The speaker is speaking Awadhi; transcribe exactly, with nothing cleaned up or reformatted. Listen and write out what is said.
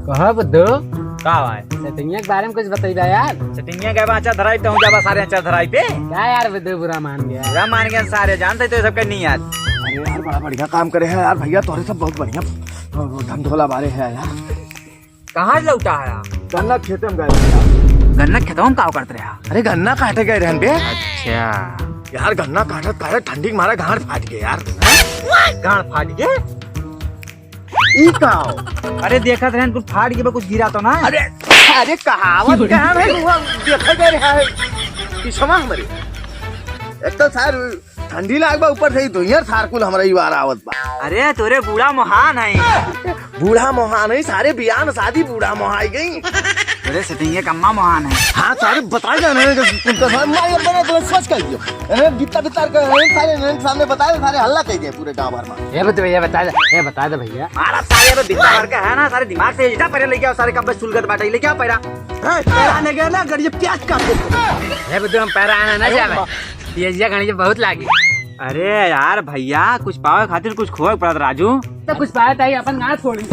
कहा बुद्धू? का भाई? सेटिंगिया के बारे में कुछ बताइबा यार। सेटिंगिया के बा, अचार धराई पे हूँ, जाबा सारे अचार धराई पे। का यार बुद्धू बुरा मान गया? बुरा मान गया सारे, जानते तो ये सब करनी यार। अरे यार, बड़ा बढ़िया काम करे है यार भैया, तोरे सब बहुत बढ़िया धन धोला बारे है यार। कहाँ लौटा है यार? गन्ना खेते में गए भैया। गन्ना खेतवा में का करत रहा? अरे गन्ना काटे गए रहन बे। अच्छा। यार गन्ना काटत काटत ठंडी के मारे गांड फाट गए यार। गांड फाट गए? ई का हो? अरे देखत रहन, कुछ फाट के बा, कुछ गिरा तो ना? अरे, अरे कहावत कहाँ है? वहाँ देखे गए रहा है। पीछवा हमरे। एक तो सार ठंडी लाग बा, ऊपर से ही दुनिया सारकुल हमरा ई वार आवत बा। अरे तोरे बूढ़ा मोहान है। बूढ़ा मोहान है, सारे बियाह शादी बूढ़ा मोहाई गई। अरे सेटिंग ये कम्मा मोहान है। हाँ, सारे बताए जाने हैं कि उनका सारे मार बने तो सोच कर दियो। अरे बित्ता बित्ता कर, अरे सारे इनके सामने बताए, सारे हल्ला कर दिए पूरे गांव भर में। ये बता भैया, बता दे, ये बता दे भैया। मारा सारे अबे बित्ता भर का है ना, सारे दिमाग से इटा पहले लेके आओ, सारे कब सुलगत बाटे, लेके आओ पैरा। हैं? पैरा आने गया ना, गड़िया प्याज काट दे। ये बता हम पैरा आना ना जावे। प्याजिया गणिया बहुत लागी। अरे यार भैया, कुछ पावे खातिर कुछ खोए पड़त राजू। तो कुछ पावे ताई अपन गांड फोड़ी।